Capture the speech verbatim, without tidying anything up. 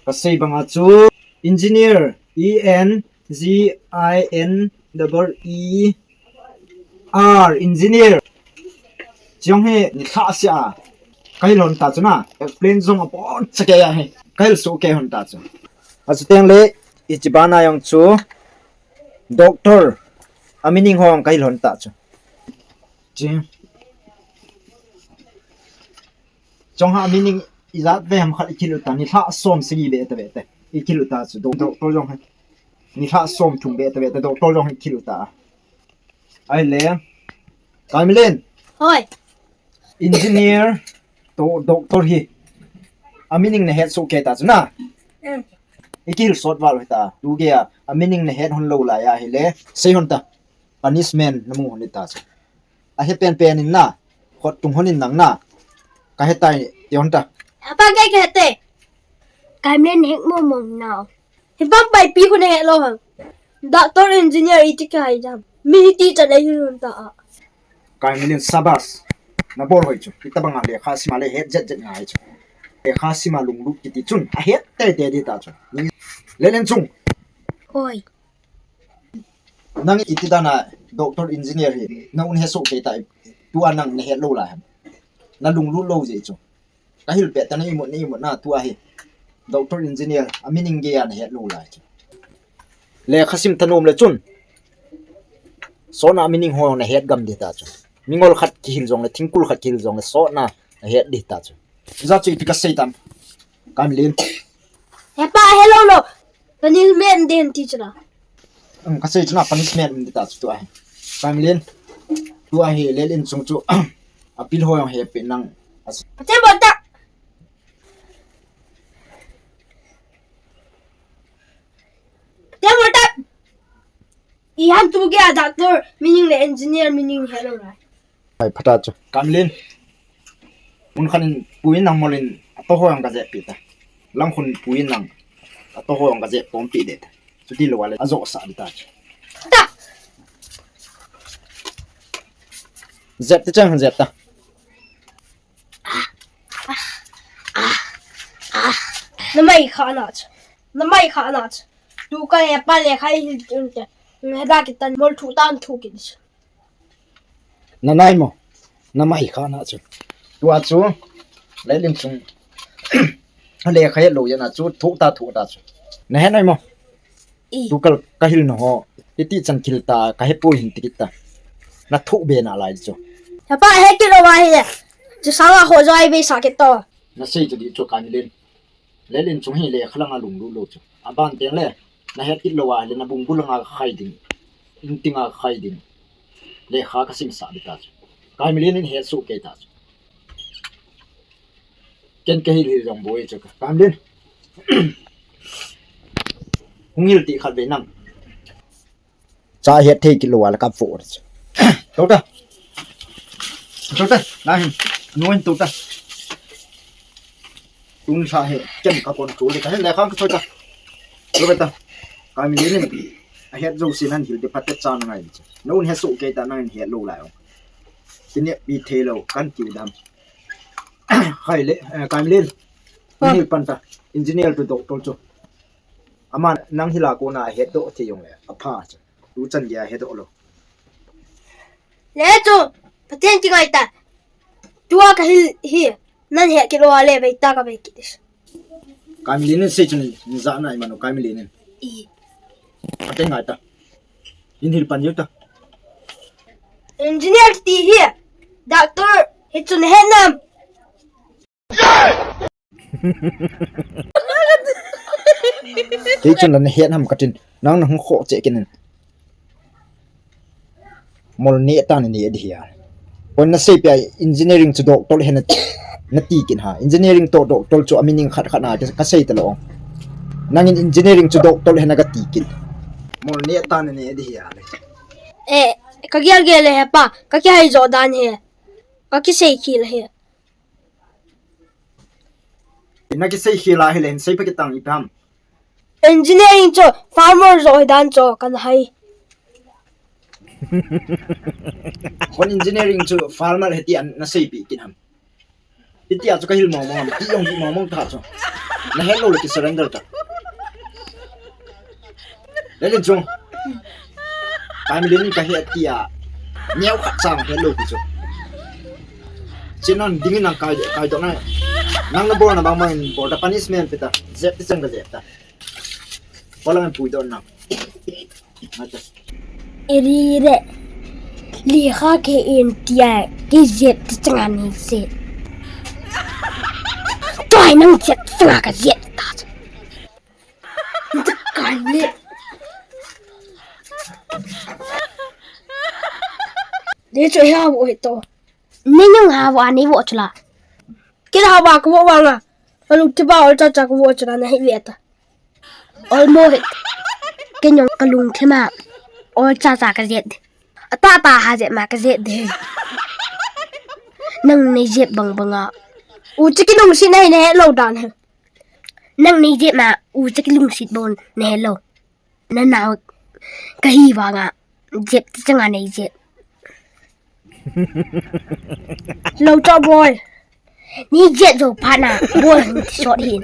Kasei banga chu engineer, E N G I N E E R, engineer. Chong hi nilhah sia kahil hon ta chu na. Explain jong abon chakei ahi. Kahil soh kei hon ta chu. Achu teng le, hiche bana jong chu doctor a meaning ho jong kahil hon ta chu. Ching. Chong ha meaning ijat ve ham khat ikil u ta, nilhah som sagi be ta be te. Ikil u ta chu, do-, doctor jong ha. Nilhah som thum be ta be te, doctor jong ha ikil u ta. Ahile. Kaimilin. Hoi. Engineer to doctor hi. A meaning nahet soh kei ta chu na. Em. Ikil sot val u hita. Tu gei a, a meaning nahet hon lou lai ahile. Sei hon ta. Punishment namu hon ta chu. Ahe penpen in na, khut tung hon in nang na. Kahe tai, ti hon ta. Apa kei kahe te. Kaimilin hek mo mo na. Hibang pai pi khu nahe lou ham. Doctor, engineer iti kahe jam. Mi hiti chan ahi hon ta a. Kaimilin sabas. Nabol hoi chu. Hitabang a lekha sima le het jet jet ngai chu. Lekha sima lunglut kiti chun. Ahet tei tei di ta chu. Ni, Lelen chung. Hoi. Nang iti dan a doctor engineer hi, na un he soh kei ta, tua nang nahet lou lai ham. Na lunglut lou jeh chu. Kahil pet ta na imut, na imut na tua hi. Doctor engineer, a meaning gei a nahet lou lai chu. Lekha sim thanom le chun. Sotna a meaning ho nahet gam di ta chu. Mingol khat kihil jong le, thingkul khat kihil jong le, sotna nahet di ta chu. Ijat chu ipi kasei tam. Kaimilin. Hepa, hello lo. Punishment den ti chu la. Um, kasei chu na punishment di ta chu tua hi. Kaimilin. Tua hi Lelen chung chu. Apil ho jong hepi nang. As- Pathen bol ta. Pathen bol ta. Ihan tu gei a doctor, meaning le engineer, meaning hello la. Ai, phat a chu. Kaimilin. Mun khat in puin nang mol in atoh ho jong kajep pi ta. Lang khun puin nang atoh ho jong kajep pom pi de ta. Chuti lou a le ajo sa di ta chu. Ta. Jep ti chang jep ta. Na mai kha na chu. Na mai kha na chu. Tu ka hepa lekha hil tin te. Heda kitan mol thu tan thu kin chu. Na nai mo. Na mai kha na chu. Tua chu. Lelen chung. Lekha het lou jeh a chu. Thu ta thu ta chu. Na he nai mo. I. Tu kal kahil na ho. Iti chan kil ta. Kahe poi hin ti kit ta. Na thu be na lai chu. Hepa he kit lou va hi. Chu sanga ho jo ai be sa kit to. Nasei chu di chu Kaimilin. Lelen chung hi lekha langa lunglut lou chu. Aban teng le, nahet kit lou a le nabung bul langa kakhai ding. Inting a kakhai ding. Lekha kasim sa di ta chu. Kaimilin in het soh kei ta chu. Ken kahil hil jong boi chu ka. Kaimilin. Hung hil ti khat ve nang. Cha het thei kit lou a le ka vo. Tou ta. Tou ta. Na hin. Nu hin tou ta. Tun sa he. Ken ka kon chu le ka hin le khang ka tou ta. Tou ta. Kaimilin in. Ahet jou sin han hil de phat te cha na ngai. Na un he soh kei ta nang in het lou lai o. Tini pi thei lou kan tiu dam. Khai le, eh, Kaimilin. Ah. Ni pan ta. Engineer to doctor chu. Aman nang hila kona ahet doh thei jong le. Apha chu. Tu chan gei a he doh lou. Le chu, Pathen kingai ta. Tua kahil hi, nan he kit lou a le, vei ta ka vei kit. Kaimilin in sei chun, ni ja na i manu Kaimilin in. I. Pathen ngai ta. In hil pan jiu ta. Engineer ti hi, doctor hi chun he nam. Kei chun la nahet ham katin. Nang na hung khoh cheh kit in. Mol neh tan neh ding hi a. Pon nasei pia engineering chu doctor hi na, nati kit ha. Engineering to doctor chu a meaning khat khat na kasei talou. Nangin engineering chu doctor hi na kati kit. Mol neh tan neh ding hi a. Eh, ka gel gel le hepa, ka kihai jo dan hi. Ka kisei khel hi. Na kisei khel a hile, hin sei pha kit tang ipi ham. Engineering chu farmer jo hi dan chu kana hai. Kon engineering chu farmer hi ti an na seipeh kit ham. Hitia chu kahil mong mong, ti jong hi mong mong ta chu. Nahet lou le ki surrender ta. Lelen chung. Family ni kahe tia. Neo khat chang helou pi chu. Chinon dingin nang kai, kai doh na. Nang nabolna bang bang in bol ta, punishment pe ta. Jep ti chang kajep ta. Kolang pui doh na. Eri re. Lekha ke in tia, kajep ti chang ani se. Toi nang jep ti chang kajep ta. Kai le. Ni chu ha vo hito. Ni nyung ha vo ani vo chula. Kila ha va ko vo vanga. Alu ti ba ol cha cha ko vo chula nahi ve ta. Ol mo he. Kenyong kalung thima. Ol cha cha kajep. Ata ta ha jep ma kajep de. Nang nei jep bang banga. U chi kinung si nei ne lo dan he. Nang nei jep ma u cha kilungset bon nahe lou. Nanao kahi vanga jep ti changa nei jep. Lou to boy. Ni jep jo phat na boy hung ti sot hin.